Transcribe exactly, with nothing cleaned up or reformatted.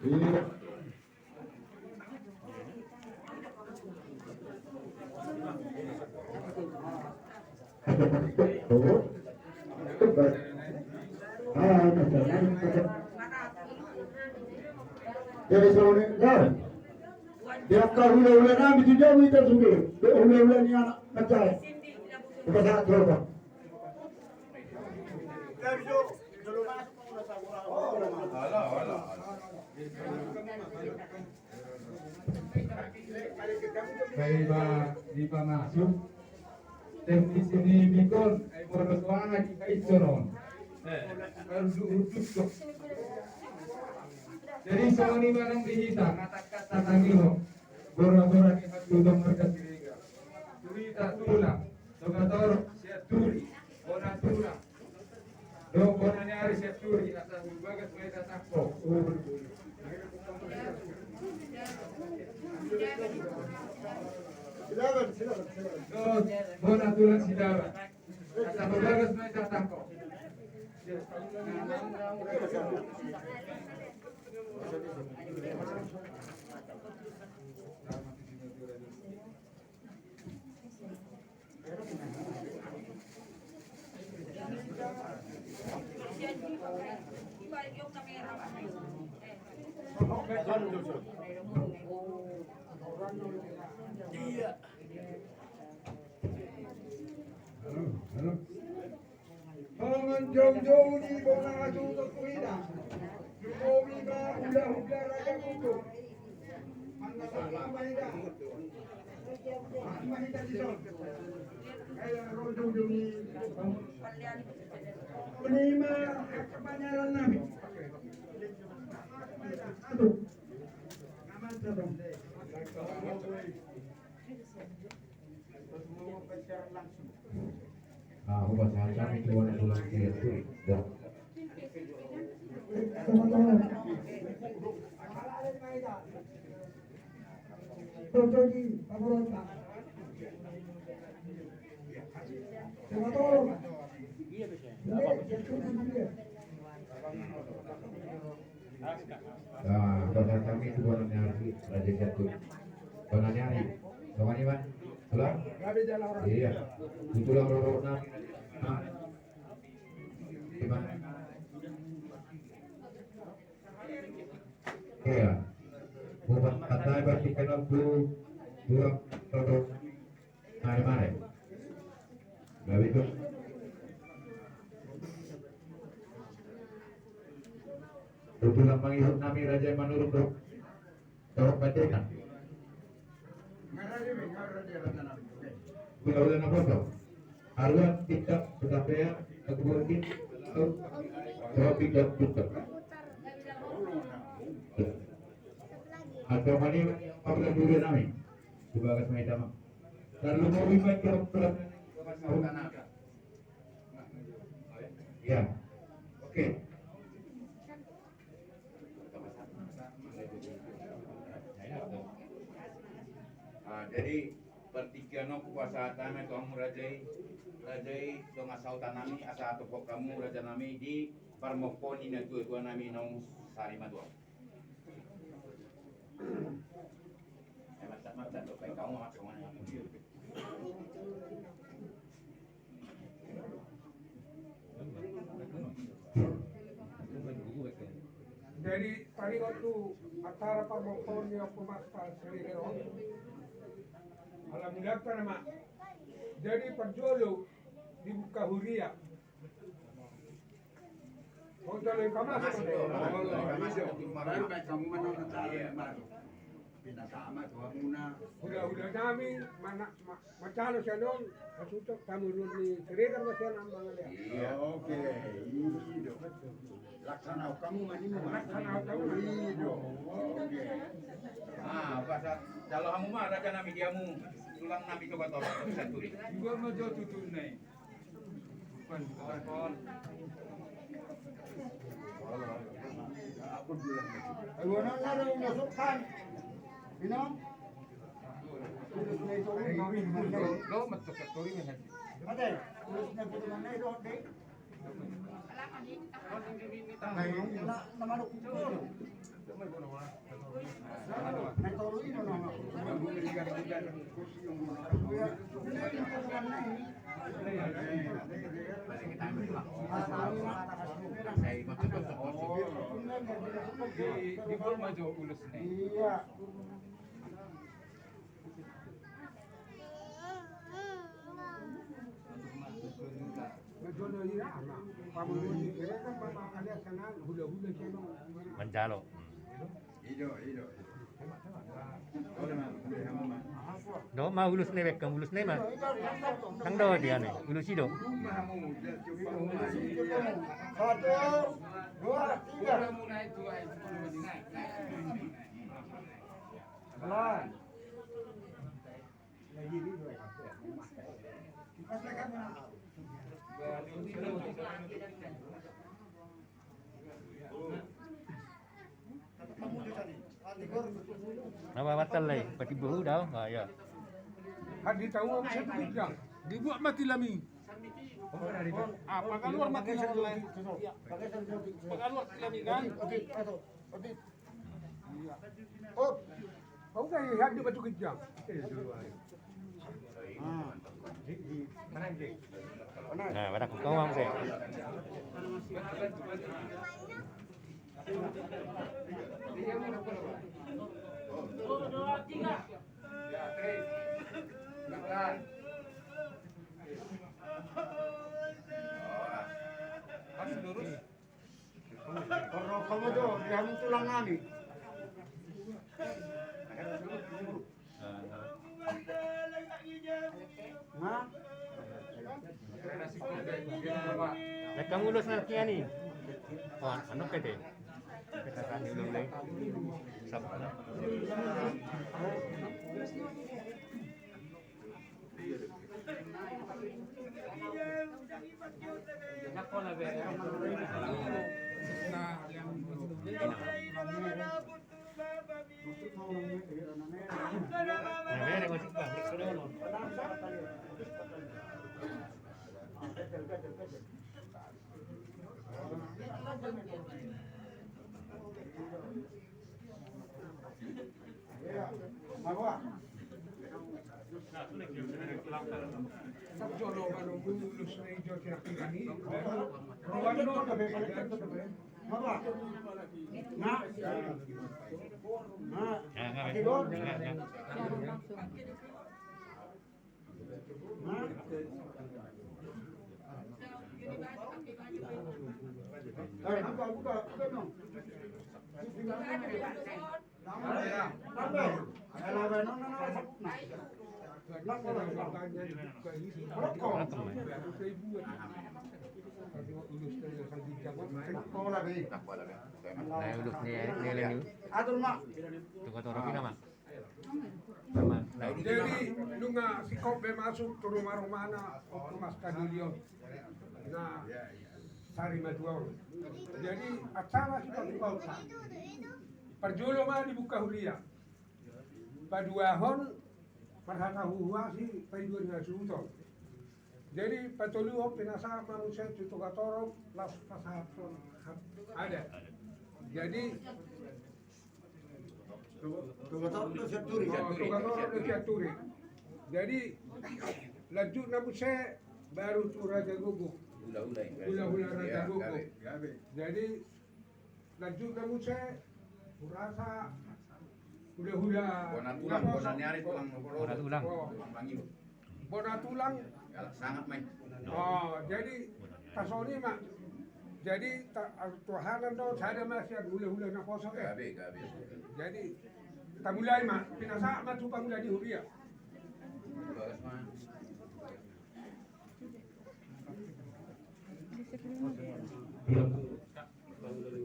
Iya. Jadi songon i, nah. Di angka hulahula nami tu jabu hita sude. Hulahula ni anak mancai. Hupasahat roha. Baen ma di pamasuk. Tem di sini mikon, ai boros wanga di kai soron. Baru du-, du-, du-. Jadi songon i ma nang di hita, kata-kata tangihon. Gora-gora ni hatuatua marga Siregar. Turita tulang, Sogatorop, Sianturi, Bona tulang. Dong bona ni ari siap turi, asa bagas ma hita tangko. Silaban, silaban, silaban. Dong bona tulang Sidaban. Asa bagas ma hita tangko. Iya. Halo, halo. Songon joujou ni bona hatuatua tu hita. Joujou ni ba hulahula raja kutu. Manna sama ma hita. Manna hita dison. Kaya ro joujou ni. Ni ma kepanyaran nami. Satu. Aman satu. Ah, hupasahat hami tu bona tulang Sianturi. Da. Nah, hupasahat hami tu bona ni ari, raja Sianturi. Bona ni ari, songon i ma. Tulang? Iya. Tu tulang rorobot nami. Ima. Iya. Hupasahat hami berarti kena tu tulang rorobot. Mari, mari. Gabe tu. Tulang mangihut nami raja Manurung do. Torop Pandekan. Hulahula naposo. Haruan, Tingkap, Hutapea, Batu Bukit, Torop Tingkap, Tingkap. Atau mani pabra duri nami. Hubagas ma hita ma. Tarlumobi ma. Ya. Oke. Ah, jadi partingkian on hupasahat hami tu hamu raja i, raja i, dongan sahuta nami, asa hatop hamu raja nami di parmompo ni natuatua nami naung sari matua. Eh, mantap, mantap, tuh, kayak kamu masuk mana? Jadi, taringot tu acara parmompoon ni Ompu Masak Siregar on. Alhamdulillah, nama. Jadi, parjolo dibuka huria. Hulahula nami, mana, ma-, macalo sian on, hasuhuton, pamoruon ni Siregar ma sian on, Amang Alea. Iya. Oke, i do. Laksana hamu ma ninna. Laksana hamu ma ninna. I do. Oke. Ah, pas jalo hamu ma, raja nami, di hamu tulang nami, coba tolong, satu. Juga ma jo tutunna i. Di, di Borma jo ulos ne. Iya. Manjalo. Do ma ulos ne, bekkam ulos ne ma. Nang do dia ne ulos i do. Satu, dua, tiga. Pelan. Na batal lai, pati bohu dao. Ah, ya. Hadi tahu aku satu bidang. Dibuat mati lami. Ah, pakaluar mati lami. Pakaluar mati lami kan? Iya. Oh, kau kan lihat di batu kejang. Nah, pada kau mau saya. Pas lurus. Porro kamu jo, di hamu tulang nami. Nah. Rekam ulos na kian i. Wah, anu kete. Kita kan dulu le. Sabar. Atur ma. Tukang toro pina ma. Jadi nunga singkop be masuk tu ruma-rumana, Mas Kadolion. Nah, sari matua on. Jadi acara singkop singkop. Parjolo ma dibuka huria. Paduahon marhata huhuasi paiduan hasuhuton. Jadi patoluhon pinasahat ma muse tu Tukang Toro laos pasahathon adat. Jadi Tukang Toro do Sianturi. Jadi lanjutna muse baru tu Raja Gogok. Hula-hula Raja Gogok. Jadi lanjutna muse hurasa hula-hula bona tulang, bona ni ari tulang. Bona tulang. Bona tulang. Sangat main. Oh, jadi tasoni ma. Jadi tuhanan do sada ma sian hula-hula na poso e. Jadi tamulai ma, pinasahat ma tu pamula ni huria.